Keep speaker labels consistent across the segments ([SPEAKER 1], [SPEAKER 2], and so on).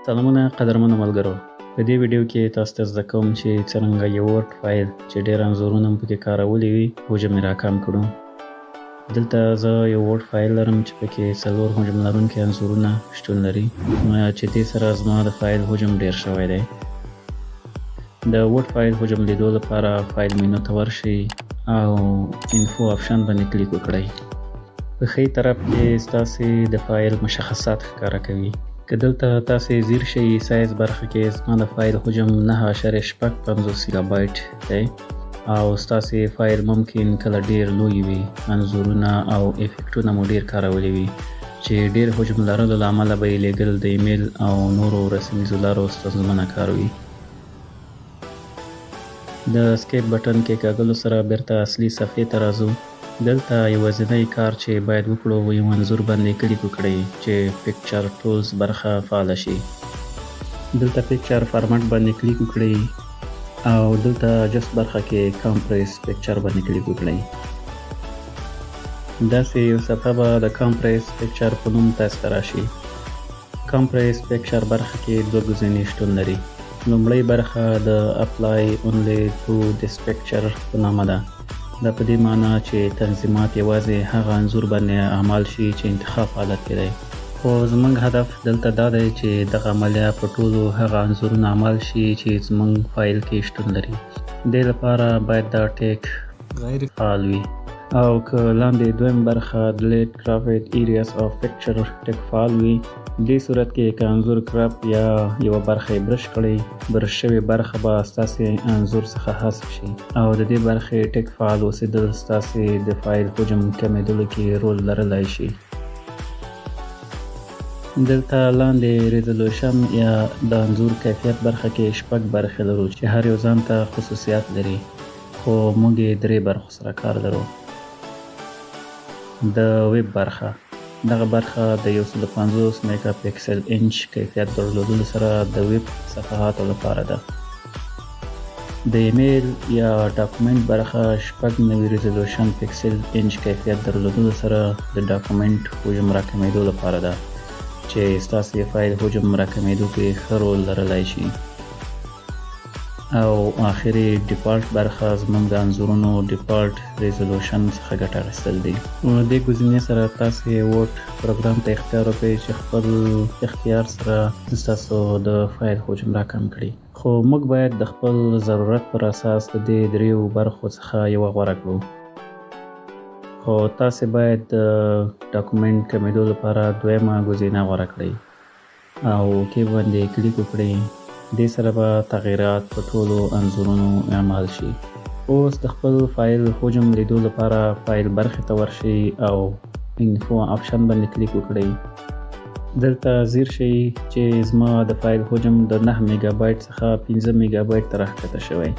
[SPEAKER 1] سلامونه قدرمنو ملګرو، په دې ویډیو کې تاسو ته زده کوم چې څرنګه یو Word فایل چې ډېر انځورونه مو پکې کارولي وي حجم یې راکم کړو. دلته زه یو Word فایل لرم چې پکې څلور حجم لرونکي انځورونه شتون لري، چې دې سره زما د فایل حجم ډېر شوی دی. د Word فایل حجم لیدو لپاره file menu ته ورشئ او info option باندې کلیک وکړئ. په ښی طرف کې ستاسې د فایل مشخصات ښکاره کوي. که دلته تاسې ځیر شئ، سایز برخه کې زما د فایل حجم 9.56 ګیګابایټ دی او ستاسې فایل ممکن کله ډیر لوی وي، انځورونه او افکټونه مو ډیر کارولي وي چې ډیر حجم لرلو له امله به یې لیږل د ایمیل او نورو رسنیزو لارو ستونزمنه کار وي. د escape بټن کېکاږلو سره بیرته اصلي صفحې ته راځو. دلته یوازینی کار چې باید وکړو، یو انځور باندې کلیک وکړئ چې picture tools برخه فعاله شي. دلته picture format باندې کلیک وکړئ او دلته adjust برخه کې compress picture باندې کلیک وکړئ. داسې یو صفحه به د compress picture په نوم تاسو ته راشي. Compress picture برخه کې دوه ګزینې شتون لري. لومړۍ برخه د apply only to this picture په نامه ده. دا په دې معنی چې تنظیمات یوازې هغه انځور باندې اعمال شي چې انتخاب حالت کې دی، خو زموږ هدف دلته دا دی چې دغه عملیه په ټولو هغه انځورونو اعمال شي چې زموږ فایل کې شتون لري. دې لپاره باید دا ټیک
[SPEAKER 2] غیر
[SPEAKER 1] فعال وي او که لاندې دویم برخه delete cropped areas of picture ټیک فعال وي، دې صورت کې که انځور crop یا یوه برخه یې برش کړئ، برش شوې برخه به ستاسې انځور څخه حذف شي او د دې برخې ټیک فعال اوسېدل ستاسې د فایل حجم کمېدلو کې رول لرلی شي. دلته لاندې resolution یا د انځور کیفیت برخه کې شپږ برخې لرو چې هر یو ځان ته خصوصیات لري، خو موږ یې درې برخو سره کار لرو. د ویب برخه: دغه برخه د 150 میگا پیکسل انچ کیفیت درلودلو سره د ویب صفحاتو لپاره ده. د ایمیل یا document برخه 96 resolution pixel inch کیفیت درلودلو سره د document حجم راکمېدو لپاره ده چې ستاسې فایل حجم راکمېدو کې ښه رول لرلی شي. او آخري default برخه زموږ د انځورونو default resolution څخه ګټه اخیستل دي. دې ګزینې سره تاسې Word پروګرام ته اختیار ورکوي چې خپل اختیار سره ستاسو د فایل حجم راکم کړي، خو موږ باید د خپل ضرورت پر اساس د دې دریو برخو څخه یوه غوره کړو. خو تاسې باید د document کمېدو لپاره دویمه ګزینه غوره کړئ او OK باندې کلیک وکړئ. دې سره به تغیرات په ټولو انځورونو اعمال شي. اوس د خپل فایل حجم لیدو لپاره فایل برخې ته ورشئ او info option باندې کلیک وکړئ. دلته ځیر شئ چې زما د فایل حجم د 9 میګابایټ څخه 5 میګابایټ ته راښکته شوی.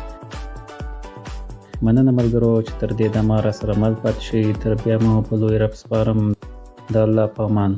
[SPEAKER 1] مننه ملګرو چې تر دې دمه را سره مل پاتې شئ. تر بیا مو په لوی رب سپارم، د الله په امان.